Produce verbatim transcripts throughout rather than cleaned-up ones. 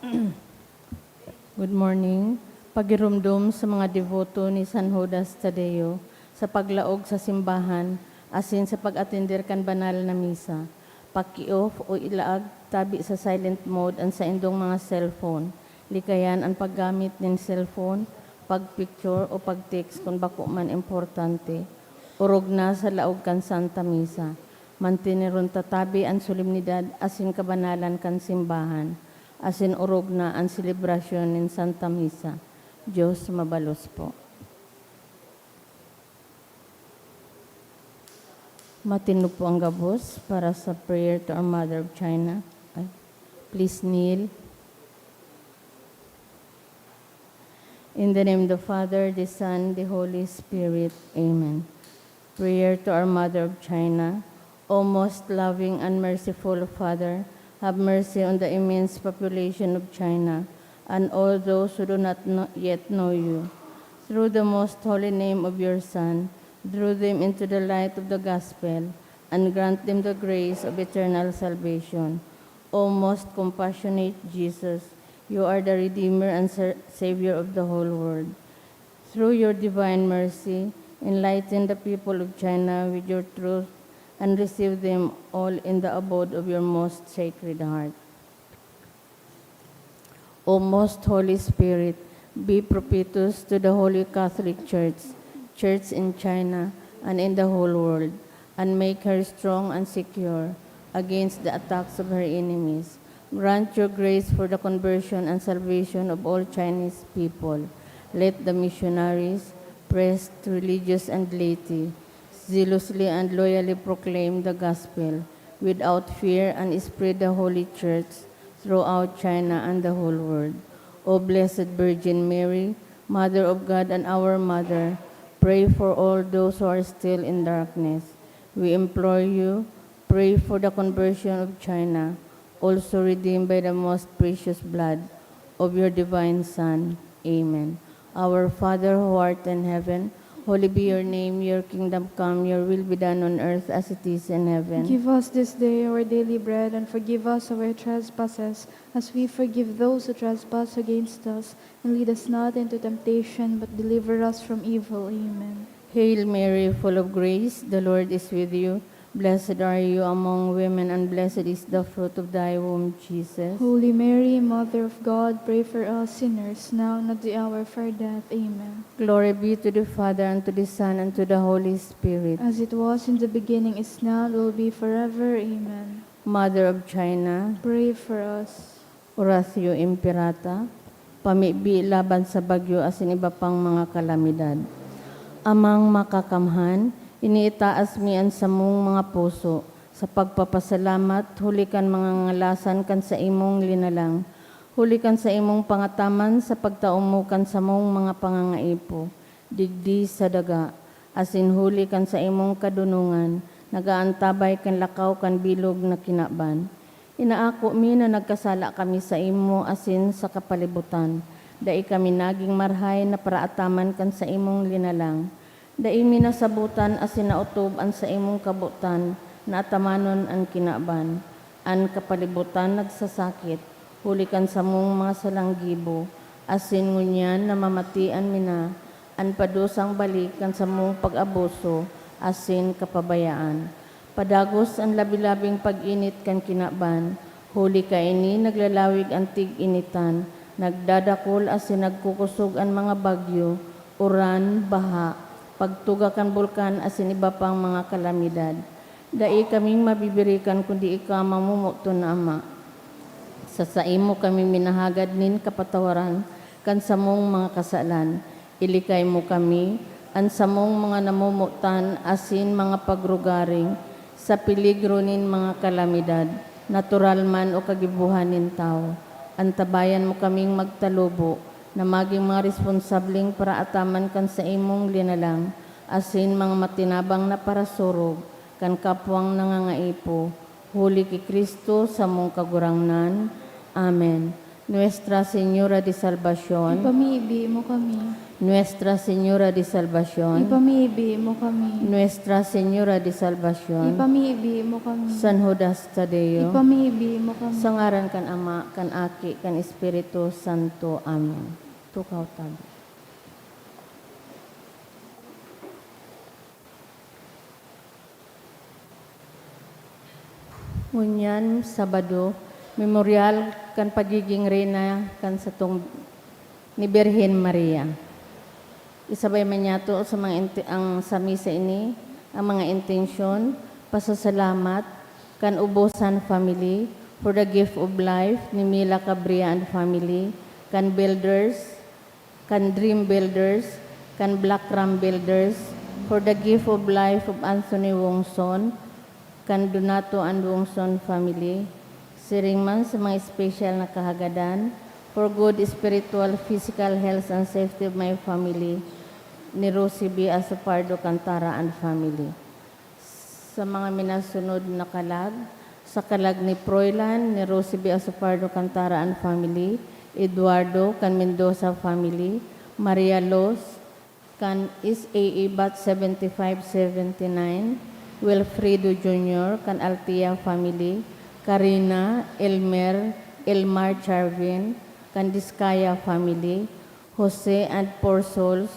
Good morning. Pagiromdom sa mga deboto ni San Judas Tadeo sa paglaog sa simbahan asin sa pag-atender kan banal na misa. Paki-off o ilaag tabi sa silent mode an saindong mga cellphone. Likayan an paggamit nin cellphone, pag-picture o pag-text kun bako man importante. Orog na sa laog kan Santa Misa. Manteneron ta tabi an solemnidad asin kabanalan kan simbahan, asin orog na an selebrasyon nin Santa Misa. Diyos mabalos po. Matindog po ang gabos para sa prayer to our Mother of China. Ay, please kneel. In the name of the Father, the Son, the Holy Spirit. Amen. Prayer to our Mother of China. O most loving and merciful Father, have mercy on the immense population of China and all those who do not kno- yet know you. Through the most holy name of your Son, draw them into the light of the gospel and grant them the grace of eternal salvation. O most compassionate Jesus, you are the Redeemer and Sa- Savior of the whole world. Through your divine mercy, enlighten the people of China with your truth and receive them all in the abode of your most sacred heart. O most Holy Spirit, be propitious to the Holy Catholic Church, Church in China, and in the whole world, and make her strong and secure against the attacks of her enemies. Grant your grace for the conversion and salvation of all Chinese people. Let the missionaries, priests, religious, and laity zealously and loyally proclaim the gospel without fear and spread the Holy Church throughout China and the whole world. O Blessed Virgin Mary, Mother of God and our Mother, pray for all those who are still in darkness. We implore you, pray for the conversion of China, also redeemed by the most precious blood of your divine Son. Amen. Our Father who art in heaven, holy be your name. Your kingdom come, your will be done on earth as it is in heaven. Give us this day our daily bread, and forgive us our trespasses, as we forgive those who trespass against us. And lead us not into temptation, but deliver us from evil. Amen. Hail Mary, full of grace, the Lord is with you. Blessed are you among women, and blessed is the fruit of thy womb, Jesus. Holy Mary, Mother of God, pray for us sinners, now and at the hour of our death. Amen. Glory be to the Father, and to the Son, and to the Holy Spirit. As it was in the beginning, is now, and will be forever. Amen. Mother of China, Pray for us. Oratio Imperata, pamibi laban sa bagyo asin iba pang mga kalamidad. Amang Makakamhan, iniitaas mi an samong mga puso sa pagpapasalamat huli kan mga ngalasan kan saimong linalang, huli kan saimong pangataman sa pagtao mo kan samong mga pangangaipo digdi sa daga, asin huli kan saimong kadonongan nag-aantabay kan lakaw kan bilog na kinaban. Inaako mi na nagkasala kami saimo asin sa kapalibutan. Dai kami nagin marahay na paraataman kan saimong linalang. Dai mi nasabotan asin naotob an saimong kabotan na atamanon an kinaban. An kapalibutan nagsasakit huli kan samong mga salang gibo, asin ngunyan namamatian mi na an padusang balik kan samong pag-abuso asin kapabayaan. Padagos an labi-labing pag-init kan kinaban, huli kaini naglalawig an tig-initan, nagdadakul asin nagkukosog an mga bagyo, uran, baha, pagtuga kan bulkan asin iba pang mga kalamidad. Dai kaming mabibirikan kundi ika, mamomoton na Ama. Sa saimo kami minahagad nin kapatawaran kan samong mga kasalan. Ilikay mo kami, an samong mga namomotan asin mga pagrugaring, sa peligro nin mga kalamidad, natural man o kagibohan nin tawo. Antabayan mo kaming magtalubo na magin mga responsableng paraataman kan saimong linalang asin mga matinabang na parasurog kan kapwang nangangaipo, huli ki Cristo, samong Kagurangnan. Amen. Nuestra Señora de Salvacion. Ipamibi mo kami. Nuestra Señora de Salvacion. Ipamibi mo kami. Nuestra Señora de Salvacion. Ipamibi mo kami. San Judas Tadeo. Ipamibi mo kami. Sa ngaran kan Ama, kan Aki, kan Espiritu Santo. Amen. Tukaw tabi. Ngunyan, Sabado, memoryal kan pagiging reyna kan satong ni Birhen Maria. Isabay man niyato sa mga inti-, ang, sa misa ini, ang mga intensyon, pasasalamat kan Ubosan family for the gift of life ni Mila Cabria and family, kan Builders, kan Dream Builders, kan Black Ram Builders, for the gift of life of Anthony Wongson, kan Donato and Wongson family, siring man sa mga espesyal na kahagadan, for good spiritual, physical health and safety of my family, ni Rosie B. Asopardo Cantara and family. Sa mga minasunod na kalag, sa kalag ni Froilan, ni Rosie B. Asopardo Cantara and family, Eduardo kan Mendoza family, Maria Los kan S A A Batch seventy-five seventy-nine, Wilfredo Junior kan Altia family, Karina, Elmer, Elmar Charvin kan Discaya family, Jose and Four Souls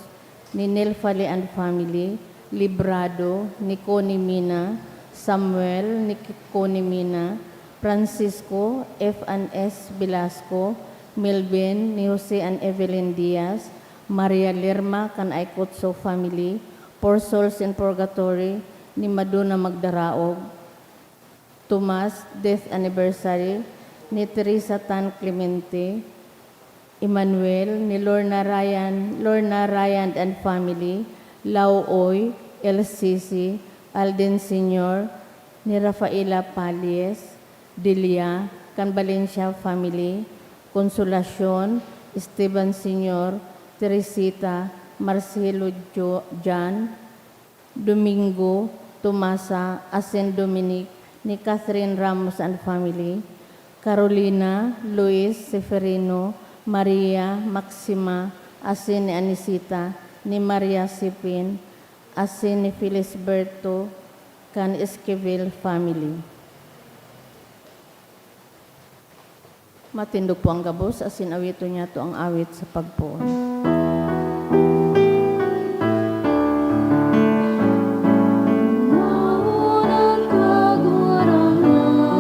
ni Nelfali and family, Librado, ni Connie Mina, Samuel, ni Connie Mina, Francisco, F and S Velasco, Melvin, ni Jose and Evelyn Diaz, Maria Lerma kan Aicotso family, Four Souls in Purgatory, ni Madonna Magdaraog, Tomas, death anniversary ni Teresa Tan Clemente, Emmanuel, ni Lorna Ryan, Lorna Ryan and family, Lau Oy, L C C, Alden Senior, ni Rafaela Palies, Delia, kan Valencia family, Consolacion, Esteban Senior, Teresita, Marcelo Jo-, Jan, Domingo, Tomasa, asin Dominic, ni Catherine Ramos and family, Carolina, Luis, Seferino, Maria, Maxima, asin ni Anisita, ni Maria Sipin, asin ni Felisberto, kan Esquivel family. Matindog po ang gabos, asin awiton niyato ang awit sa pagpoon. Maunang Kagurangnan,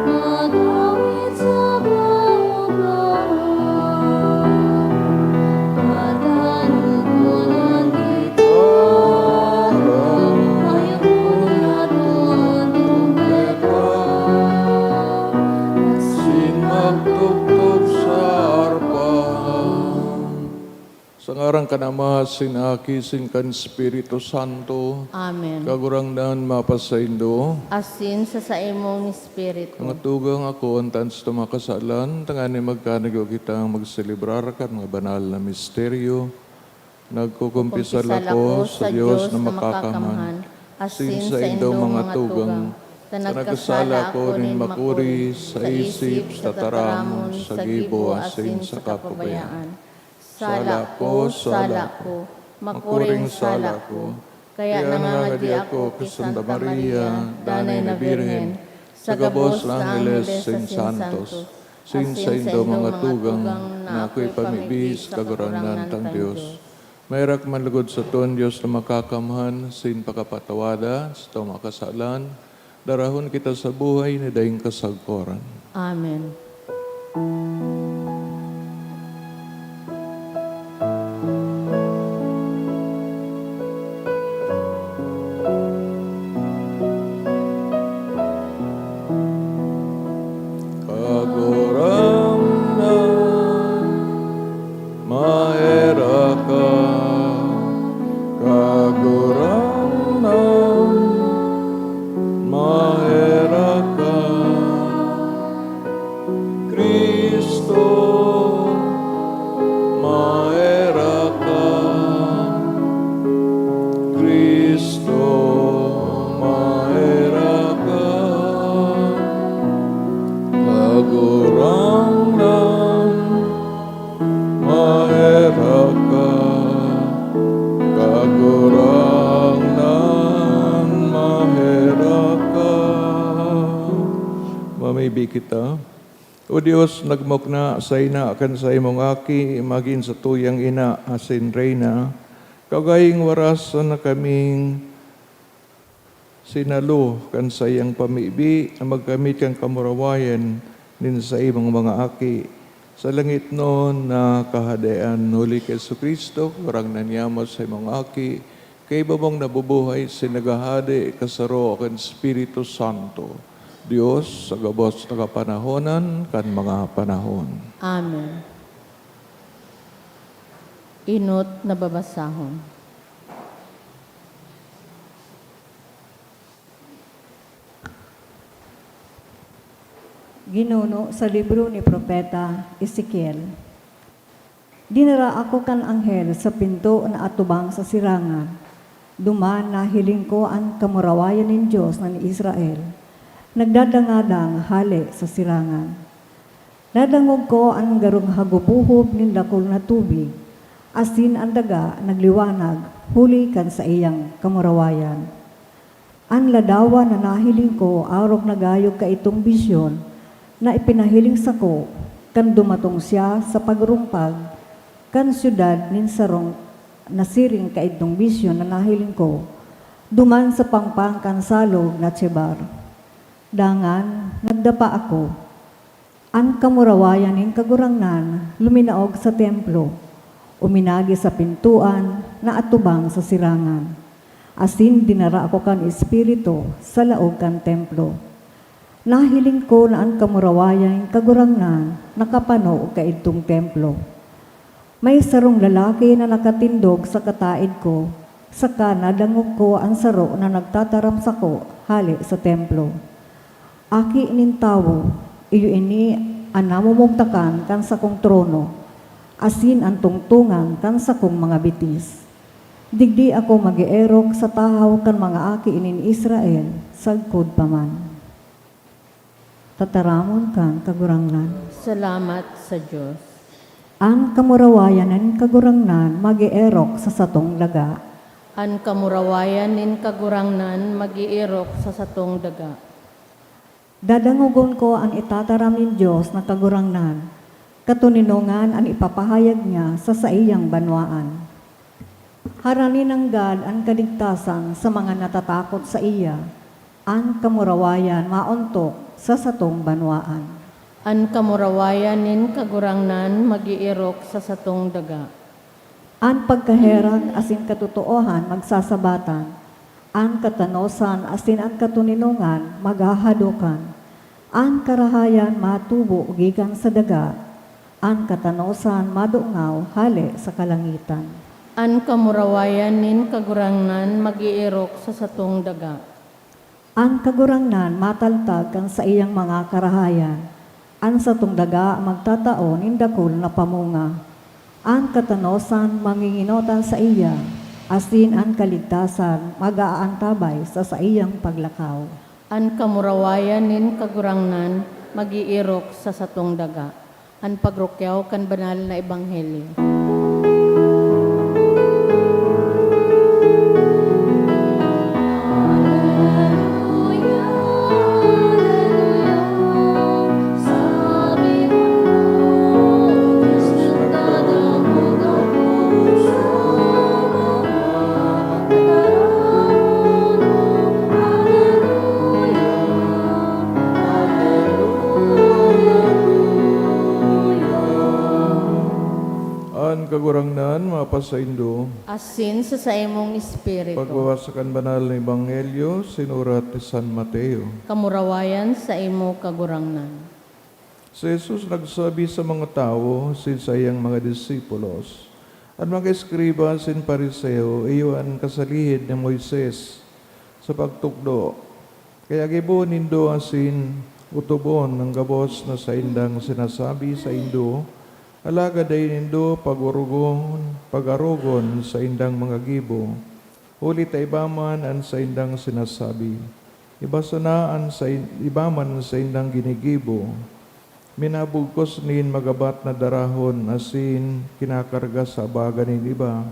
mag-awit sa kaugmahan. Patanugon an gitara, hayuon ato an trompeta, asin magtugtog sa arpa. Sa ngaran kan Ama, asin Aki, asin kan Espiritu Santo. Amen. Kagurangnan mapasaindo. Asin sa saimong espiritu. Mga tugang, ako an tansay na makasalan, tanganing magkanigwa kitang magselebrar kan mga banal na misteryo. Nagkukumpisal ako sa Dios na makakamhan, asin saindong mga tugang, ta nagkasala ako nin makuri sa isip, sa tataramon, sa gibo, asin sa kapabayaan. Sala ko, sala ko, makuring sala ko. Kaya nangangadi ako ki Santa Maria, Danay na Birhen, sa gabos na angheles asin santos, asin saindo mga tugang, na akoy pamibi sa Kagurangnan tang Dios. Maherak man lugod saton, Dios na makakamhan, asin pakapatawada sa satong mga kasalan, darahon kita sa buhay na daing kasagkoran. Amen. Kagurangnan, maherak ka, Kagurangnan, maherak ka, Cristo, Ibi kita. O Dios, nagmukna sa ina kan saimong Aki, magin satuyang ina asin reyna, kaugayong waras na kaming sinalo kan saiyang pamibi na magkamit kan kamurawayan nin saimong mga aki sa langitnon na Kahadean. Huli ki Jesu-Cristo, Kagurangnan niamo, saimong Aki, kaiba mong nabubuhay, asin naghahade kasaro kan Espiritu Santo, Dios sa gabos na kapanahonan kan mga panahon. Amen. Enot na babasahon. Ginuno sa libro ni Propeta Ezekiel. Dinara ako kan anghel sa pinto na atubang sa sirangan. Duman nahiling ko an kamurawayan nin Dios na ni Israel, nagdadangadang hale sa sirangan. Nadangog ko an garong hagupohob nin dakul na tubig, asin an daga nagliwanag huli kan saiyang kamurawayan. An ladawan na nahiling ko arog na gayo kaidtong bisyon na ipinahiling sako kan dumatong siya sa pagrumpag kan syudad nin sarong nasiring kaidtong bisyon na nahiling ko, duman sa pangpang kan salog na Chebar. Dangan, nagdapa ako. An kamurawayan nin Kagurangnan luminaog sa templo, uminagi sa pintoan na atubang sa sirangan, asin dinara ako kan Espiritu sa laog kan templo. Nahiling ko na an kamurawayan nin Kagurangnan nakapano kaidtong templo. May sarong lalaki na nakatindog sa kataed ko, saka nadangog ko an saro na nagtataram sako hale sa templo, "Aki nin tawo, iyo ini an namumugtakan kan sakong trono, asin an tungtongan kan sakong mga bitis. Digdi ako mag-eerok sa tahaw kan mga aki nin Israel sagkod pa man." Tataramon kan Kagurangnan. Salamat sa Dios. An kamurawayan nin Kagurangnan mag-eerok sa satong daga. An kamurawayan nin Kagurangnan mag-eerok sa satong daga. Dadangogon ko an itataram nin Dios na Kagurangnan, katoninongan an ipapahayag niya sa saiyang banwaan. Harani nanggad an kaligtasan sa mga natatakot saiya, an kamurawayan maontok sa satong banwaan. An kamurawayan nin Kagurangnan mag-eerok sa satong daga. An pagkaherak asin katotoohan magsasabatan, an katanosan asin an katoninongan maghahadokan. An karahayan matubo gikan sa daga, an katanosan madungaw hale sa kalangitan. An kamurawayan nin Kagurangnan mag-eerok sa satong daga. An Kagurangnan mataltag kan saiyang mga karahayan, an satong daga magtatao nin dakul na pamunga. An katanosan manginginotan saiya, asin an kaligtasan mag-aantabay sa saiyang paglakaw. An kamurawayan nin Kagurangnan mag-eerok sa satong daga. An pagrukyaw kan banal na ebanghelyo. An Kagurangnan mapasaindo. Asin sa saimong espiritu. Pagbabasa kan Banal na Ebanghelyo sinurat ni San Mateo. Kamurawayan saimo, Kagurangnan. Si Jesus nagsabi sa mga tawo asin saiyang mga disipulos, "An mga eskriba asin Fariseo iyo an kasalihid ni Moises sa pagtukdo. Kaya gibohon nindo asin otobon an gabos na saindang sinasabi saindo, alagad dai nindo pag-orogon, pag-arogon saindang mga gibo, huli ta iba man an saindang sinasabi, iba sana an sai-, iba man an saindang ginigibo. Minabugkos nin magabat na darahon asin kinakarga sa abaga nin iba,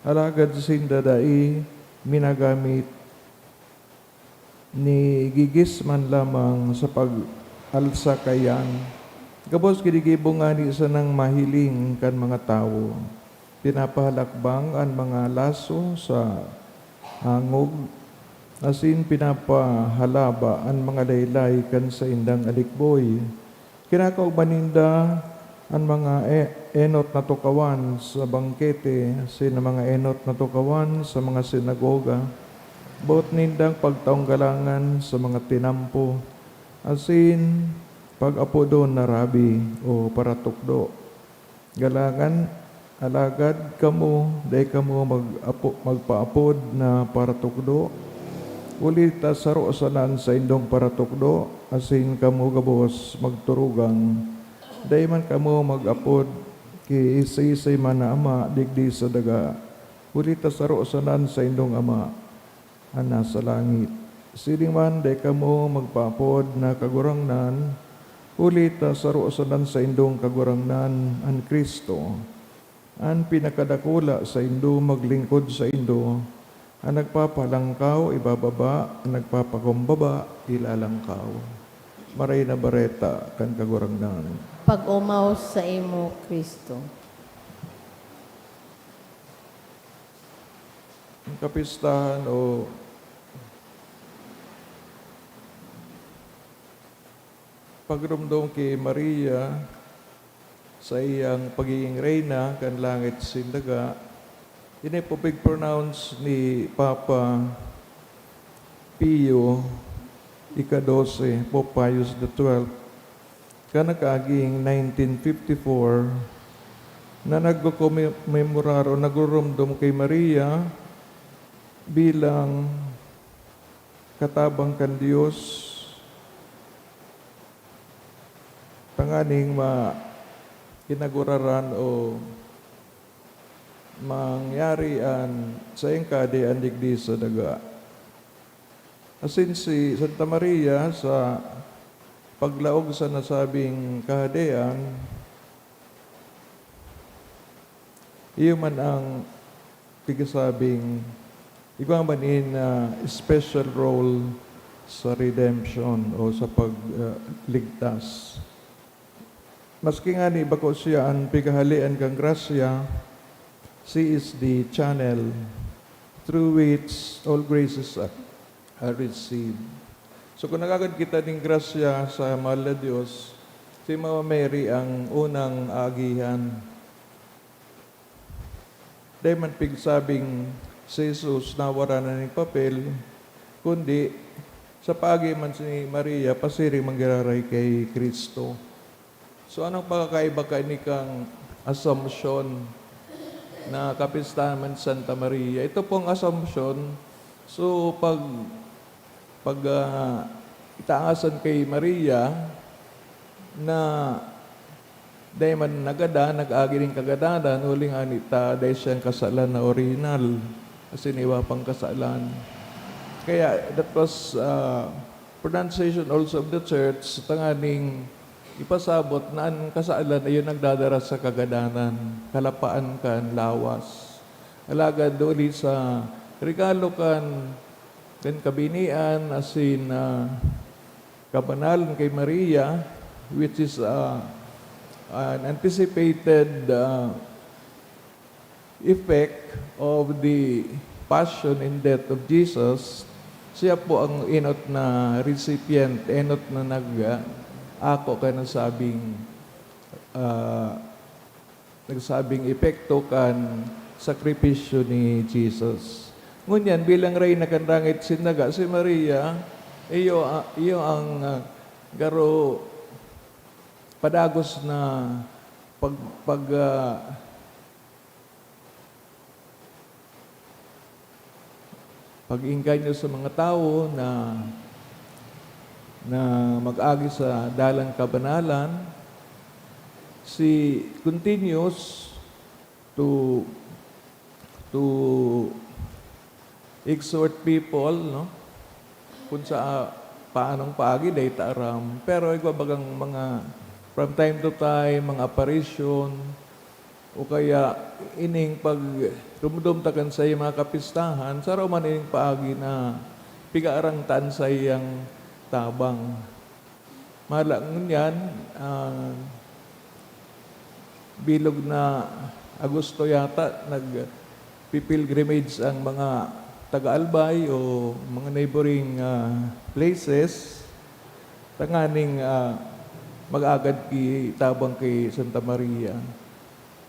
alagad sinda dai minagamit, nigigis man lamang sa pag-, alsa kaiyan. Gabos ginigibo ngani sanang mahiling kan mga tawo. Pinapahalakbang an mga laso sa angog, asin pinapahalaba an mga laylay kan saindang alikboy. Kinakaogma ninda an mga e-, enot na tukawan sa bangkete asin an mga enot na tukawan sa mga sinagoga. Boot nindang pagtaong galangan sa mga tinampo, asin pag-apodon na Rabi o Paratukdo. Galangan, alagad kamo, dai kamo mag-apo-, magpaapod na paratukdo, huli ta saro sana an saindong paratukdo, asin kamo gabos magturugang. Dai man kamo mag-apod ki siisay man na ama digdi sa daga, huli ta saro sana an saindong Ama an nasa langit. Siring man, dai kamo magpaapod na Kagurangnan, huli ta saro sana an saindong Kagurangnan, an Cristo. An pinakadakula saindo maglingkod saindo, an nagpapalangkaw ibababa, an nagpapakumbaba ilalangkaw. Maray na Bareta kan Kagurangnan. Pag-omaw saimo, Cristo. Ang kapistahan o pagromdom ki Maria sa iyang pagigin reyna kan langit asin daga, ini po pig-pronounce ni Papa Pio ika-dose, Pope Pius the twelfth, kan nakaaging nineteen fifty-four, na nagkokomemorar o nagroromdom ki Maria bilang katabang kan Dios, tanganing ma-, inaguraran o mangyari an saiyang kahadean digdi sa daga. Asin si Santa Maria, sa paglaog sa nasabing kahadean, iyo man ang pigsabing igwa man nin, ah, special role sa redemption o sa pag-, ah, ligtas. Maski ngani bako siya an pighahalean kan grasya, she is the channel through which all graces are, are received. So, kung nagagad kita nin grasya sa mahal na Dios, si Mama Mary ang unang aagihan. Dai man pigsabing si Jesus nawaran na nin papel, kundi sa paagi man si Maria, pasiring man giraray ki Cristo. So, anong pagkakaiba kaini kan Assumption na kapistahan man ni Santa Maria? Ito pong Assumption, so, pag, pag, ah, itaasan ki Maria na dai man nagadan, nag-agi nin kagadanan, huli ngani ta dai siyang kasalan na orihinal, asin igwa pang kasalan. Kaya, that was, ah, pronunciation also of the church, tanganing ipasabot na an kasalan iyo nagdadara sa kagadanan, kalapaan kan lawas. Alagad huli sa regalo kan, kan kabinian asin, ah, kabanalan ki Maria, which is, ah, an anticipated, ah, effect of the passion and death of Jesus, siya po ang enot na recipient, enot na nag-, ako kan nasabing, ah, nagsabing epekto kan sakripisyo ni Jesus. Ngunyan, bilang Reyna kan langit asin daga, si Maria, iyo, ah, iyo ang, ah, garo padagos na pag-, pag-, ah, pag-engganyo sa mga tawo na, na mag-agi sa dalang kabanalan, she continues to, to exhort people, no? Kung sa, paanong paagi, dai ta aram. Pero igwa bagang mga, from time to time, mga apparition, o kaya ining pagdumdum ta kan saiyang mga kapistahan, saro man ining paagi na pigaarang ta an saiyang tabang. Mahala ngunyan, ah, bilog na Agosto yata, nagpi-pilgrimage ang mga taga-Albay o mga neighboring, ah, places, tanganing, ah, mag-agad ki, tabang ki Santa Maria.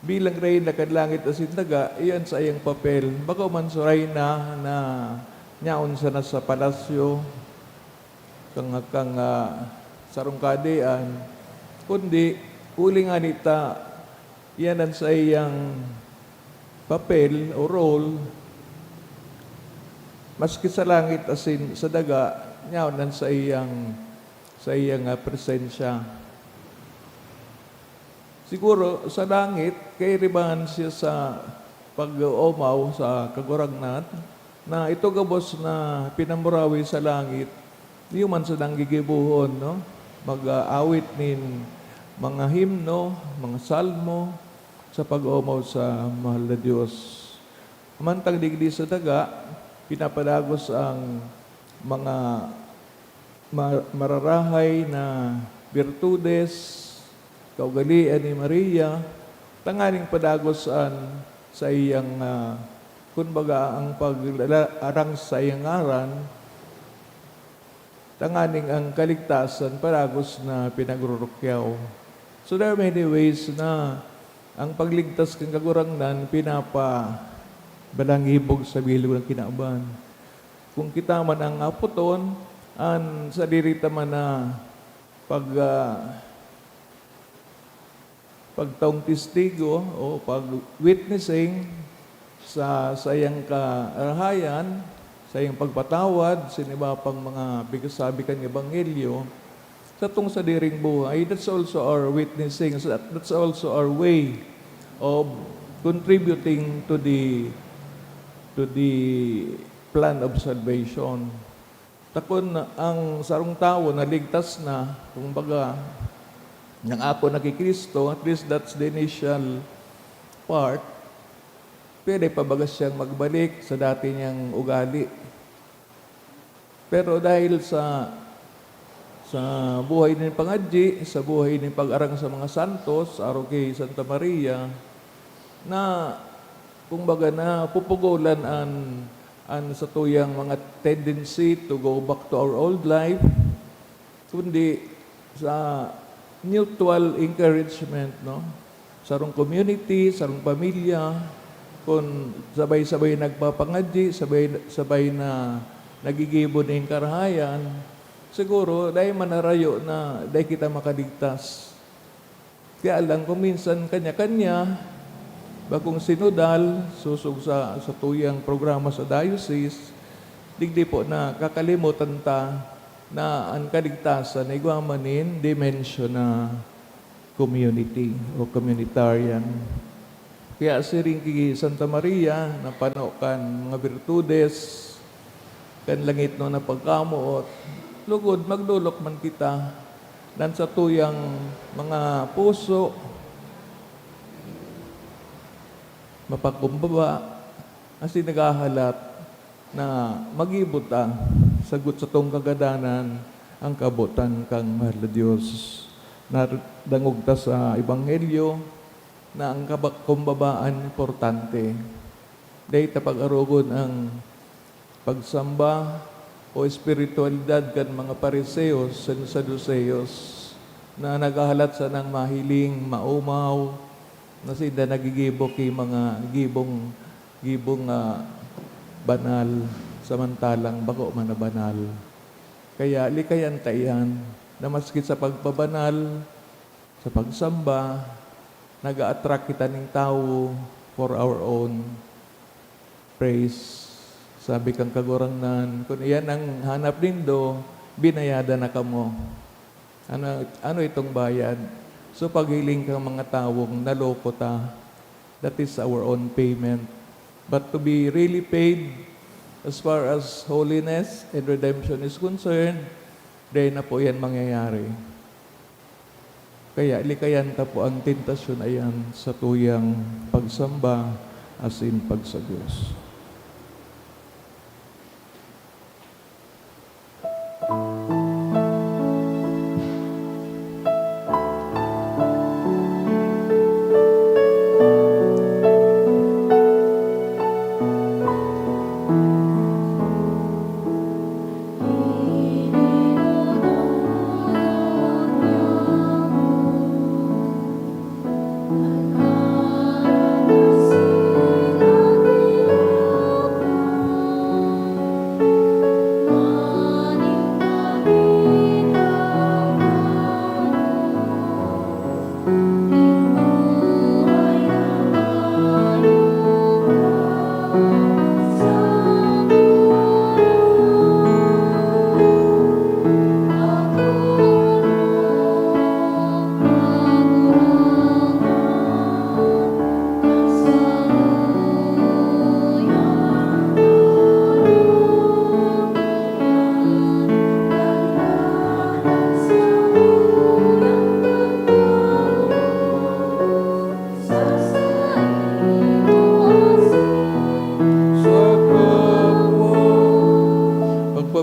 Bilang reyna kan langit asin daga, iyan sa iyang papel. Bako man so reyna na nyaon sana sa palasyo, kan, kan, ah, sarong kahadean, kundi huli ngani ta iyan an saiyang papel o role, maski sa langit asin sa daga, nyaon an saiyang, saiyang, ah, presensya. Siguro sa langit, kairibahan siya sa pag-oomaw sa Kagurangnan, na ito gabos na pinamurawi sa langit, iyo man sa nanggigibohon, no? Mag-aawit nin mga himno, mga salmo, sa pag-oomaw sa mahal na Dios. Mantang digdi sa daga, pinapadagos ang mga ma-, mararahay na birtudes, kaugalian ni Maria, tanganing padagos an saiyang, ah, kun baga, ang pag-, arang sa saiyang ngaran, tanganing ang kaligtasan padagos na pinagrurukyaw. So, there are many ways na ang pagligtas kan Kagurangnan pinapabalangibog sa bilog na kinaban. Kung kita man ang apoton, an sadiri ta man na pag, ah, pagtaong testigo o pag-witnessing sa saiyang karahayan, saiyang pagpatawad, sa iba pang mga pigsasabi kan ebanghelyo, satong sadiring buhay, that's also our witnessing. So that, that's also our way of contributing to the, to the plan of salvation. Takon ang sarong tawo naligtas na, kumbaga, nangako na ki Cristo, at least that's the initial part, pwede pa baga siyang magbalik sa dati niyang ugali. Pero dahil sa, sa buhay nin pangadyi, sa buhay nin pag-arang sa mga santos, arog ki Santa Maria, na, kumbaga, napupugolan an, an satuyang mga tendency to go back to our old life, kundi sa mutual encouragement, no? Sarong community, sarong pamilya, kun sabay-sabay nagpapangadyi, sabay, sabay na nagigibo nin karahayan, siguro dai man narayo na dai kita makaligtas. Kaya lang, kung minsan kanya-kanya, bakong sinodal, sosog sa, sa tuyang programa sa diocese, digdi po na kakalimutan ta na an kaligtasan igwa man nin dimensyon na community o communitarian. Kaya siring ki Santa Maria, na pano kan mga birtudes, kan langitnon na pagkamoot, lugod magdolok man kita nan satuyang mga puso mapakumbaba, asin naghahalat na magibo ta sagot satong kagadanan ang kabotan kan mahal na Dios. Nadangog ta sa Ebanghelyo na ang kaba-, kumbabaan importante. Dai ta pag-arogon ang pagsamba o espiritualidad kan mga Fariseos and Saduceos na naghahalat sanang mahiling, maomaw, na sinda nagigibo ki mga gibong, gibong, ah, banal, samantalang bako man na banal. Kaya likayan ta iyan, na maski sa pagpabanal, sa pagsamba, nag-a-attract kita ning tawo for our own praise. Sabi kan Kagurangnan, "Kun iyan ang hanap nindo, binayadan na kamo." Ano, ano itong bayad? So, paghiling kan mga tawong naloko ta, that is our own payment. But to be really paid, as far as holiness and redemption is concerned, dai na po yan mangyayari. Kaya likayan ta po ang tentasyon na iyan sa tuyang pagsamba asin pagsa-Dios.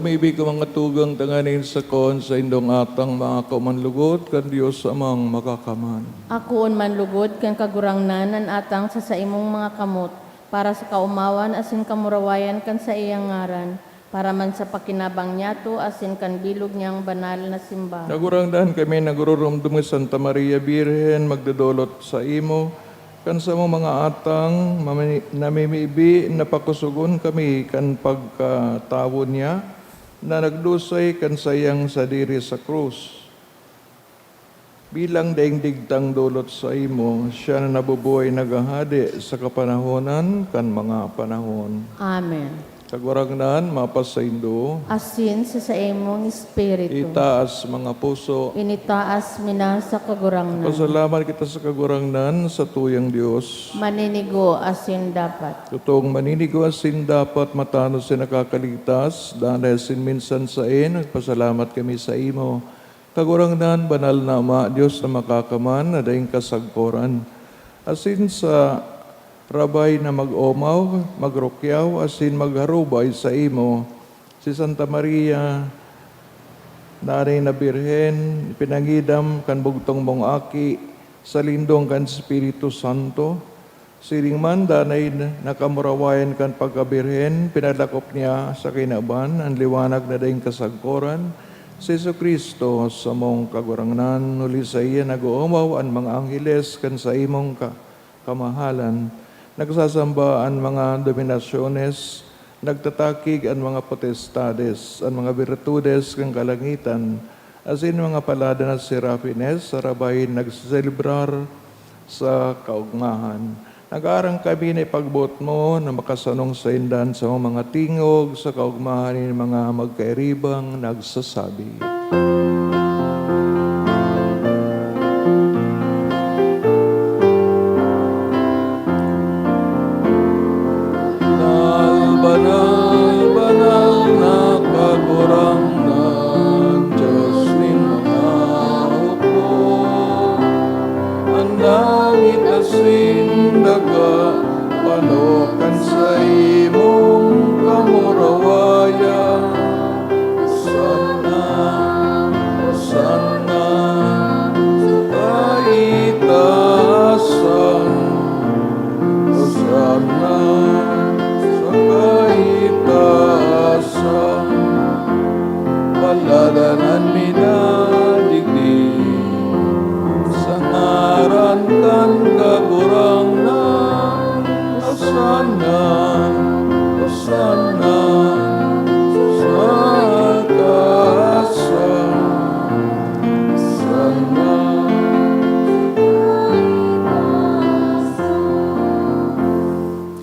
Maybi ka mga tugang tanganing sakon sa indong atang maako man lugod kan Dios Amang Makakaman. Akoon man lugod kan Kagurangnan an atang sa saimong mga kamot, para sa kaomawan asin kamurawayan kan saiyang ngaran, para man sa pakinabang niyato asin kan bilog niyang banal na simbahan. Kagurangnan, kami nagururumdom ni Santa Maria Birhen, magdodolot saimo, kan samong mga atang mami-, namimibi na pakosogon kami kan pagkatawo niya na nagdusay kan saiyang sadiri sa krus. Bilang daing digtang dolot saimo, siya na nabubuhay naghahade sa kapanahonan kan mga panahon. Amen. Kagurangnan, mapasaindo. Asin sa saimong espiritu. Itaas mga puso. Initaas mi na sa Kagurangnan. Pasalamat kita sa Kagurangnan, sa tuyang Dios. Maninigo asin dapat. Totoong maninigo asin dapat, matanos na nakakaligtas, danay asin minsan saen, nagpasalamat kami saimo. Kagurangnan, banal na Ama, Dios na makakaman, na daing kasagkoran. Asin sa rabay na mag-omaw, magrukyaw, asin magharubay saimo, si Santa Maria, Nanay na Birhen, pinangidam kan bugtong mong Aki, sa lindong kan Espiritu Santo, siring man danay na kamurawayan kan pagkabirhen, pinalakop niya sa kinaban an liwanag na daing kasagkoran, si Jesu-Cristo, samong Kagurangnan. Huli saiya nag-oomaw an mga angheles kan saimong ka-, kamahalan. Nagsasamba an mga dominasyones, nagtatakig an mga potestades, an mga birtudes kan kalangitan, asin mga palada na serafines sa rabay nagseselebrar sa kaogmahan. Nag-aarang kami na ipagboot mo na makasanong sainda an samong mga tingog sa kaogmahan nin mga magkairibang nagsasabi. Banal, banal, banal na Kagurangnan, Dios nin mga hukbo. An langit asin daga, pano kan saimong kamurawayan. Hosanna, Hosanna sa kaitaasan. Hosanna sa kaitaasan. Paladanan mi na digdi sa ngaran kan Kagurangnan. Hosanna, Hosanna sa kaasan. Hosanna.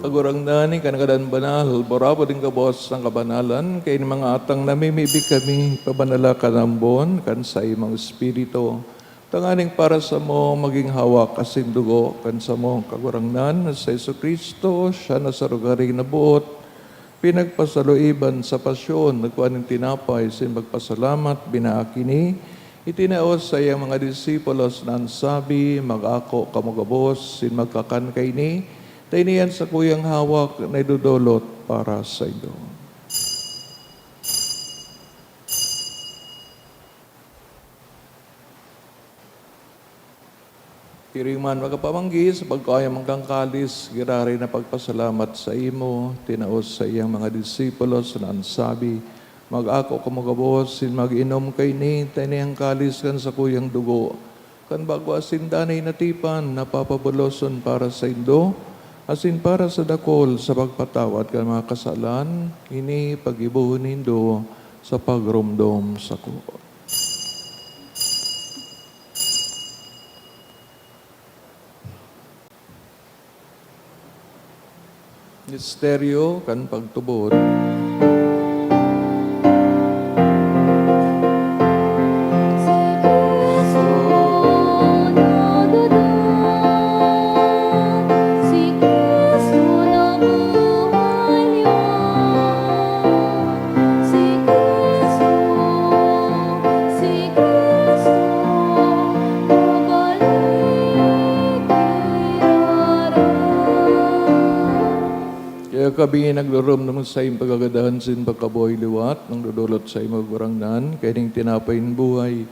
Kagurangnan, ika na gadan banal, burabod nin gabos kan kabanalan, kaini mga atang namimibi kami, pabanala kan ambon kan saimong Espiritu, tanganing para samo magin hawak asin dugo kan samong Kagurangnan na si Jesu-Cristo. Siya na sa rogaring naboot, pinagpasaluiban sa pasyon, nagkua nin tinapay, asin magpasalamat, binaak ini, itinao sa saiyang mga disipulos na an sabi, "Mag-ako kamo gabos, asin magkakan kaini, ta ini an sakuyang hawak na idodolot para saindo." Siring man, magkapamanggi, sa pagkauyang kan kalis, giraray na pagpasalamat saimo, tinao sa saiyang mga disipulos na an sabi, "Mag-ako kamo gabos, asin mag-inom kaini, ta ini an kalis kan sakuyang dugo, kan bago asin danay na tipan, na papabuloson para saindo, asin para sa dakul, sa pagpatawad kan mga kasalan. Ini paggibohon nindo sa pagromdom sako." Misteryo kan pagtubod. Si Cristo, si Cristo, pabalik giraray. Kaya Kami nagdoromdom sa iyong pagkagadahan sin pagkabuhay liwat, nagdodolot sa imo, Kagurangnan, kaining tinapay nin buhay,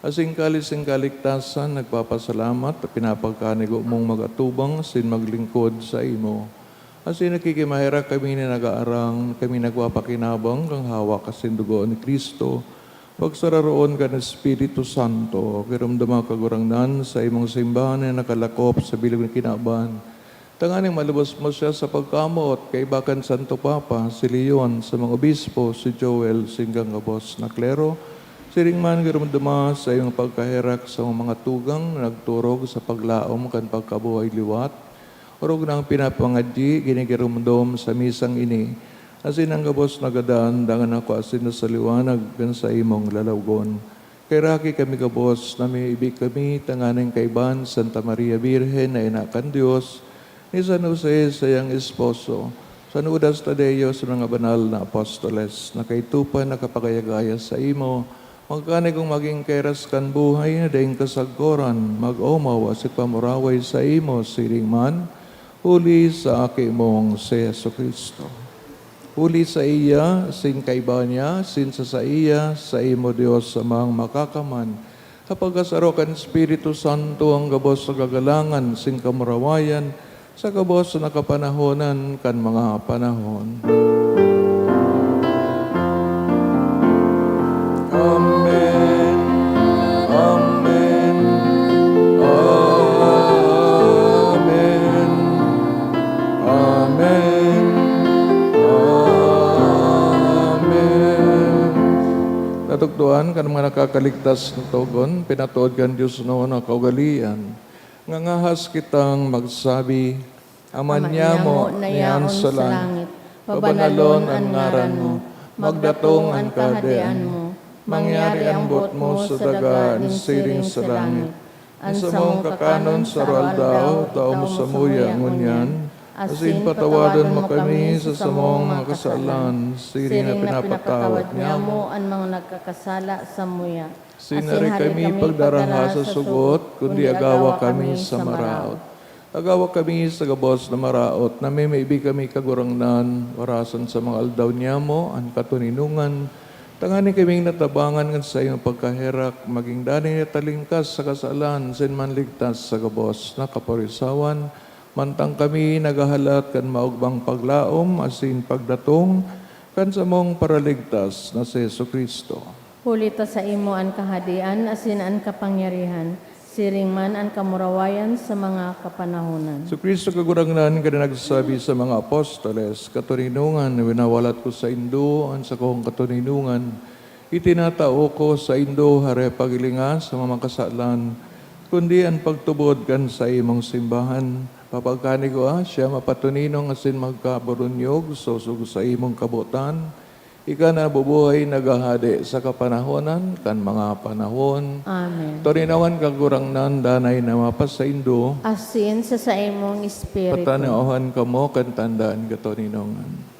asin kalis nin kaligtasan, nagpapasalamat ta pinapagkanigo mong mag-atubang asin maglingkod sa imo. Asin nakikimaherak kami na nag-aarang, kami nagpapakinabang kan hawak asin dugo ni Cristo, pagsararoon kan Espiritu Santo. Giromdoma, Kagurangnan, sa imong simbahan na nakalakop sa bilog na kinaban, tanganing malubos mo siya sa pagkamoot, kaiba kan Santo Papa, si Leon, sa mga obispo, si Joel, singgang gabos na klero. Siring man, giromdoma sa iyong pagkaherak sa mga tugang na nagturog sa paglaom kan pagkabuhay liwat. Orog na ang pinapangadyi, ginigiromdom sa misang ini, asin ang gabos na gadan, dangan ako asin na sa liwanag kan sa imong lalawgon. Kaheraki kami gabos, namimibi kami tanganing kaiban Santa Maria Birhen na ina kan Dios, ni San Jose, saiyang esposo, San Judas Tadeo, sa mga banal na apostoles, na kaitupan nakapagaya-gaya sa imo, magkanigong magin kairas kan buhay na daing kasagkoran, mag-omaw asin pamuraway sa imo, siring man, huli sa Aki mong si Jesu-Cristo. Huli saiya, asin kaiba niya, asin sa saiya, sa imo, Dios Amang Makakaman, sa pagkasaro kan Espiritu Santo, ang gabos na kagalangan asin kamurawayan, sa gabos na kapanahonan kan mga panahon. Amen. Amen. Amen. Amen. Amen. Natukdoan kan mga nakakaligtas na togon, pinatuod kan Dios noon na kaugalian. Ngangahas kitang magsabi, Ama Ama niamo niamo na na yaon yaon sa sa langit, langit, pabanalon pabanalon an an ngaran ngaran mo, mo, magdatong magdatong an an Kahadean kahadean mo, mo, mangyari mangyari an an boot boot mo mo sa sa daga daga nin nin siring siring sa sa langit. An samong kakanon sa aroaldaw, tao mo samuya ngunyan, asin patawadon mo kami sa samong mga kasalan, siring na pinapatawad niamo an mga nagkakasala samuya. Asin hari kami pagdaraha sa sugot, kundi agawa kami sa maraot. Agawa kami sa gabos na maraot, namimibi kami, Kagurangnan, warasan sa mga aldaw niamo an katoninongan, tanganing kaming natabangan kan saimong pagkaherak, magin danay na talingkas sa kasalan, asin manligtas sa gabos na kaporisawan, mantang kami naghahalat kan maogmang paglaom asin pagdatong kan samong Paraligtas na si Jesu-Cristo. Huli ta saimo an kahadean asin an kapangyarihan, siring man an kamurawayan sa mga kapanahonan. Si Cristo Kagurangnan, kan nagsabi sa mga apostoles, "Katoninongan na winawalat ko saindo an sakong katoninongan, itinatao ko saindo, hare paghilinga sa mga makasalan, kundi an pagtubod kan saimong simbahan. Papagkanigua siya mapatoninong asin magkaburunyog sosog sa imong kabotan, ika na bubuhay naghahade sa kapanahonan kan mga panahon." Amen. Toninongan, Kagurangnan, danay na mapasaindo. Asin sa saimong espiritu. Patanawan kamo kan tanda nin katoninongan.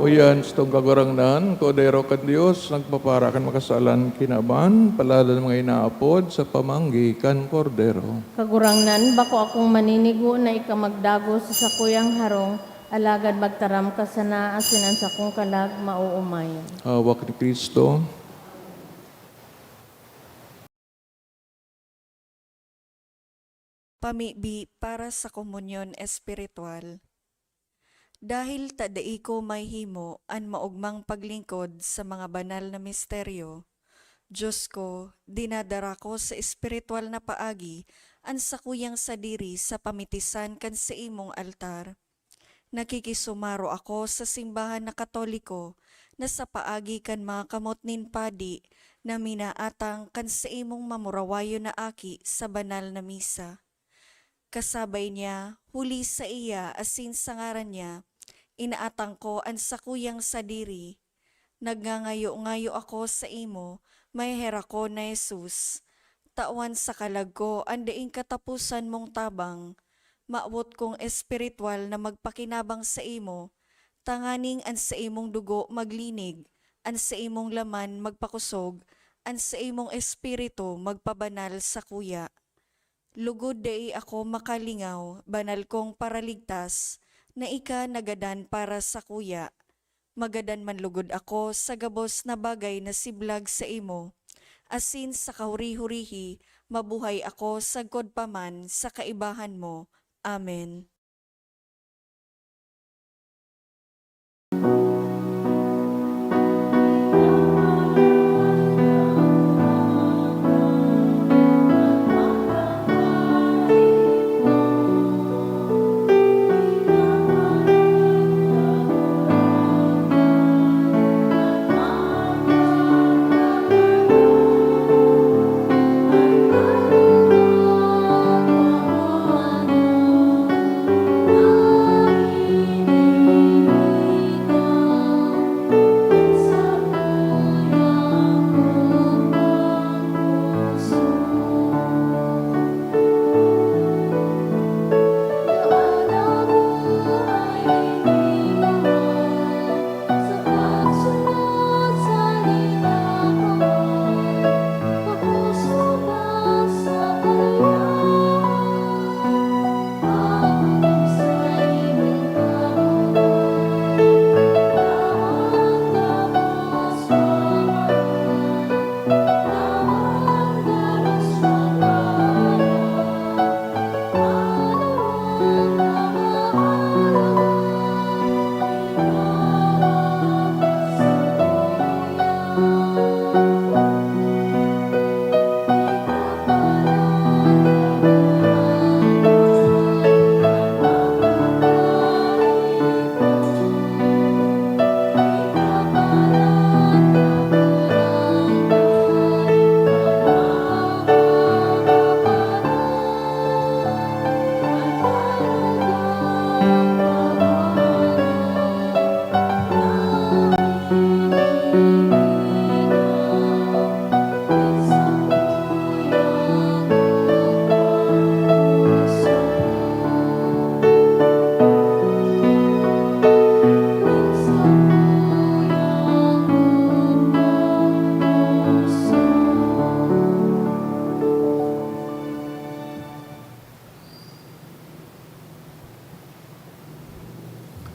Uyan, satong Kagurangnan, Kordero kan Dios, nagpapara kan makasalan kinaban, paladan mga inaapod sa pamanggi kan Kordero. Kagurangnan, bako akong maninigo na ika magdagos sa sakuyang harong, alagad magtaram ka sana asin an sakong kalag maoomay. Hawak ni Cristo. Pamibi para sa komunyon espiritual. Dahil ta dai ko mahimo an maogmang paglingkod sa mga banal na misteryo, Dios ko, dinadara ko sa espiritual na paagi an sakuyang sadiri sa pamitisan kan saimong altar. Nakikisumaro ako sa simbahan na Katoliko na sa paagi kan mga kamot nin padi na minaatang kan saimong mamurawayon na aki sa banal na misa. Kasabay niya, huli saiya asin sa ngaran niya, inaatang ko an sakuyang sadiri. Nagngangayo-ngayo ako saimo, maheherakon na Jesus. Tawan sa kalag ko an daing kataposan mong tabang. Mawot kong espiritual na magpakinabang saimo, tanganing an saimong dugo maglinig, an saimong laman magpakosog, an saimong espiritu magpabanal sakuya. Lugod dai ako makalingaw, banal kong Paraligtas, na ika nagadan para sakuya. Magadan man lugod ako sa gabos na bagay na siblag saimo, asin sa kahuri-hurihi mabuhay ako sagkod pa man sa kaibahan mo. Amen.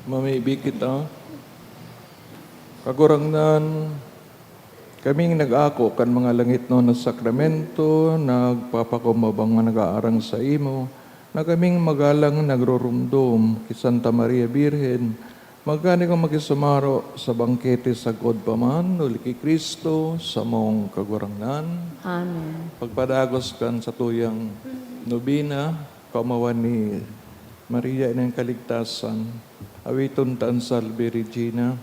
Mamibi kita. Kagurangnan, kaming nag-ako kan mga langitnon na sakramento, nagpapakumbabang na nag-aarang saimo, na kaming magalang nagrurumdom ki Santa Maria Birhen, magkani kung makisumaro sa bangkete sagkod pa man, huli ki Cristo, samong Kagurangnan. Amen. Pagpadagos kan satuyang nobena, kaomawan ni Maria, Ina nin Kaligtasan, awiton ta an Salve Regina.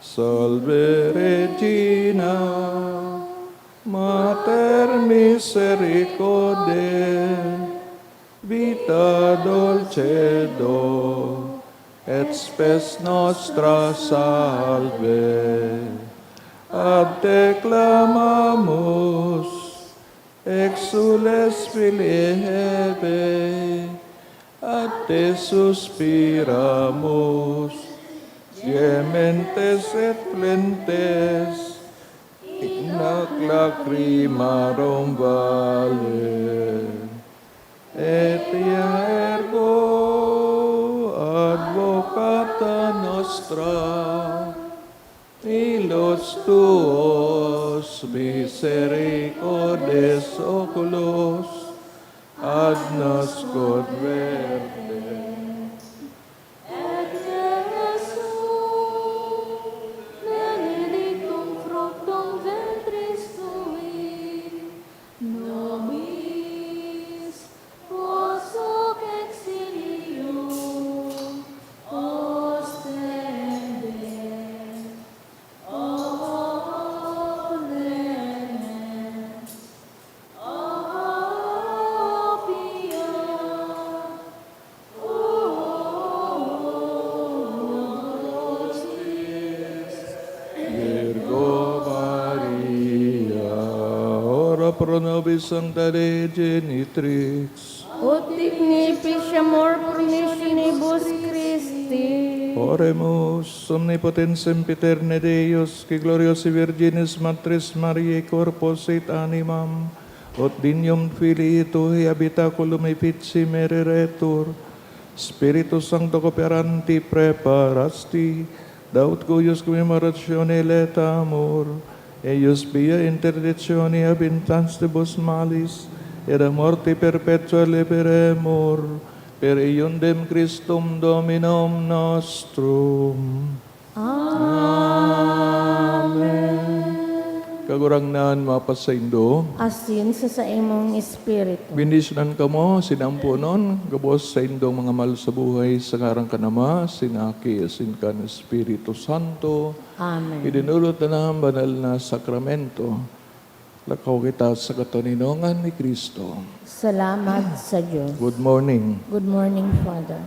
Salve Regina, Mater misericordiae, vita dulcedo, et spes nostra salve. Ad te clamamus, exsules filii Hevae, ad te suspiramus, Gementes et plentes, ignac lacrimarum valle. Etia ergo advocata nostra, illos tuos misericordes oculos ad nos converte. Et Iesus, benedictum fructum ventris tui, nobis post hoc exilium ostende. O clemens, o pia, o dulcis Virgo Maria, ora pro nobis Sancta Dei Genitrix. Ut dignificiamur promissionibus Christi. Oremus. Omnipotens sempiterne Deus, qui gloriosae Virginis Matris Mariae corpus et animam, ut dignum filii tuae habitaculum effici mereretur, Spiritus Sancto cooperanti praeparasti, da ut cuius commemorationem laetamur, eius via interdictione ab intastibus malis, et a morte perpetua liberemur, per eundem Christum Dominum nostrum. Amen. Kagurangnan mapasaindo. Asin sa saimong espiritu. Bendisyonan kamo, sinampunon, gabos saindong mga mahal sa buhay, sa ngaran kan Ama, sin Aki, asin kan Espiritu Santo. Amen. Idinulot na ang banal na sakramento. Lakaw kita sa katoninongan ni Cristo. Salamat sa Diyos. Good morning. Good morning, Father.